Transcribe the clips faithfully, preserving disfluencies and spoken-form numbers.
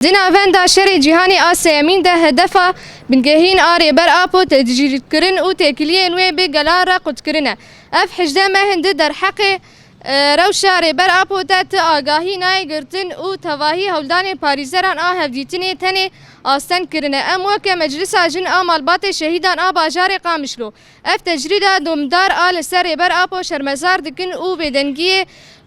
Di navenda şerê cîhanê a sêyemîn de hedefa bingehîn a Rêber Apo tecrîdkirin û têkiliyên wê bi gelan re qutkirin e. Ev hejdeh meh in di derheqê, e, rewşa Rêber Apo de ti agahî nayê girtin û tevahî hewldanên parêzeran a hevdîtinê tenê asteng kirine. Em weke Meclisa Jin a Malbatê Şehîdan a bajarê Qamişlo ev tecrîda domdar a li ser Rêber Apo şermezar dikin û bêdengiyê,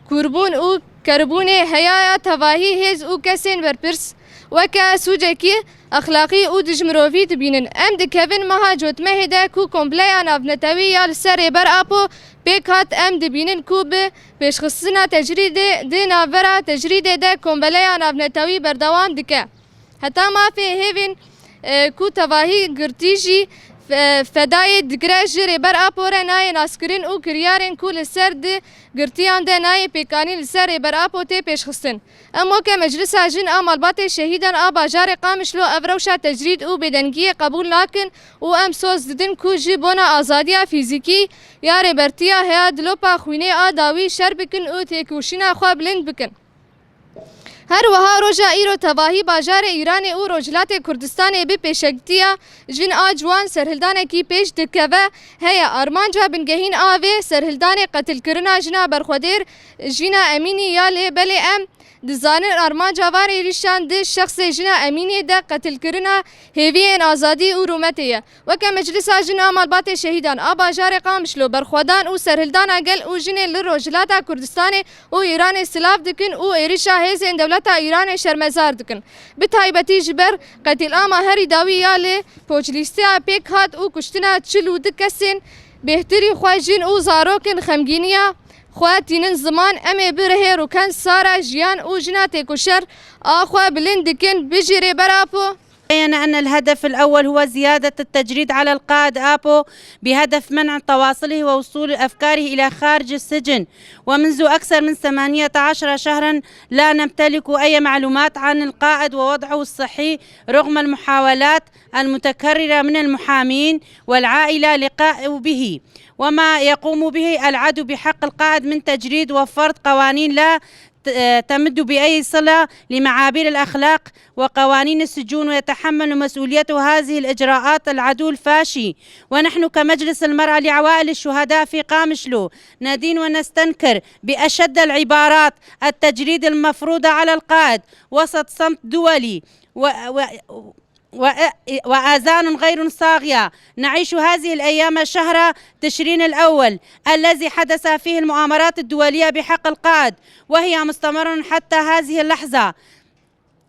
kûrbûn û keribûnê heyaya tevahî hêz û kesên berpirs weke sûcekî exlaqî û dijmirovî dibînin. Em dikevin meha cotmehê de ku Kombleya Navnetewî ya li ser Rêber Apo pêk hat, em dibînin ku bi pêşxistina tecrîdê di navbera tecrîdê de Kombleya Navnetewî berdewam dike. Heta mafê hêvên, e, ku tevahî girtî jî fe-, fedayê digre ji Rêber Apo re nayê naskirin û kiryarên ku li ser di girtiyan de nayê pêkanîn li ser Rêber Apo tê pêşxistin. Em weke Meclisa Jin a Malbatê Şehîdan a bajarê Qamişlo ev rewşa tecrîd û bêdengiyê qebûl nakin û em soz didin ku ji bona azadiya fîzîkî ya Rêbertiya heya dilopa xwînê a dawî şer bikin û têkoşîna xwe bilind bikin. Her wiha roja îro tevahî bajarê Îranê û Rojhilatê Kurdistanê bi pêşengtiya jin a ciwan serhildanekî pêş dikeve. Heye armanca bingehîn a vê serhildanê qetilkirina jina berxwedêr Jîna Emînî ya, lê belê em dizanin armanca van êrîşan di şexsê Jîna Emînê de qetilkirina hêviyên azadî û rûmetê ye. Weke Meclisa Jin a Malbatê Şehîdan a bajarê Qamişlo berxwedan û serhildana gel û jinê li Rojhilata Kurdistanê û Îranê silav dikin û êrîşa hêzên dewleta Îranê şermezar dikin. Bi taybetî ji ber qetlîama herî dawî ya li Poclîstiya pêk hat û kuştina çil û du kesên bêhtirî xwe jin û zarok in, xemgîniya xwe tînin ziman. Em ê bi rihê Rûken Sara, jiyan û jina têkoşer a xwe bilind dikin. Bijî Rêber Apo! بين أن الهدف الأول هو زيادة التجريد على القائد آبو بهدف منع تواصله ووصول أفكاره إلى خارج السجن. ومنذ أكثر من ثمانية عشر شهرا لا نمتلك أي معلومات عن القائد ووضعه الصحي رغم المحاولات المتكررة من المحامين والعائلة لقاء به وما يقوم به العدو بحق القائد من تجريد وفرض قوانين لا ت-، تمد بأي صلة لمعابر الأخلاق وقوانين السجون، ويتحمل مسؤوليته هذه الإجراءات العدو الفاشي. ونحن كمجلس المرأة لعوائل الشهداء في قامشلو ندين ونستنكر بأشد العبارات التجريد المفروضة على القائد وسط صمت دولي و-، و-، وآ-، وآذان غير صاغية. نعيش هذه الأيام شهر تشرين الأول الذي حدث فيه المؤامرات الدولية بحق القائد، وهي مستمرة حتى هذه اللحظة،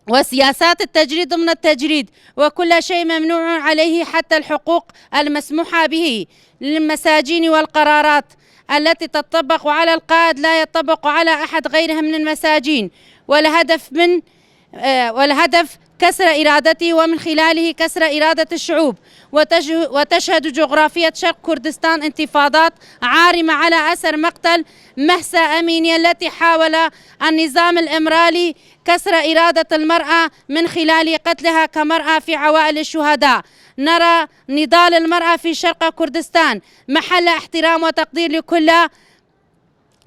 وسياسات التجريد ضمن التجريد، وكل شيء ممنوع عليه حتى الحقوق المسموحة به للمساجين، والقرارات التي تطبق على القائد لا يطبق على أحد غيره من المساجين، والهدف من آه، والهدف كسر إرادته ومن خلاله كسر إرادة الشعوب. وتج-، وتشهد جغرافية شرق كردستان انتفاضات عارمة على أثر مقتل مهسا أميني، التي حاول النظام الإمرالي كسر إرادة المرأة من خلال قتلها كمرأة في عوائل الشهداء. نرى نضال المرأة في شرق كردستان محل احترام وتقدير لكل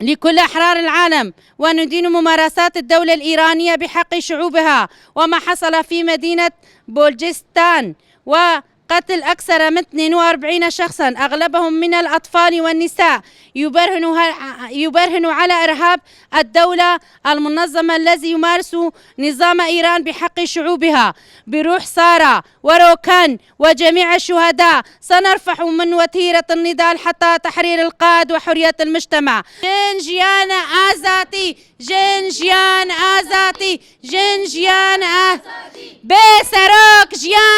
لكل أحرار العالم، وندين ممارسات الدولة الإيرانية بحق شعوبها وما حصل في مدينة بولجستان، وقتل أكثر من اثنين وأربعين شخصا، أغلبهم من الأطفال والنساء، يبرهن ه-، يبرهن على إرهاب الدولة المنظمة الذي يمارس نظام إيران بحق شعوبها. بروح سارة وركان وجميع الشهداء سنرفع من وتيرة النضال حتى تحرير القائد وحرية المجتمع. Jin jiyan azadî, jin jiyan azadî, jin jiyan a-, bê serok jiyan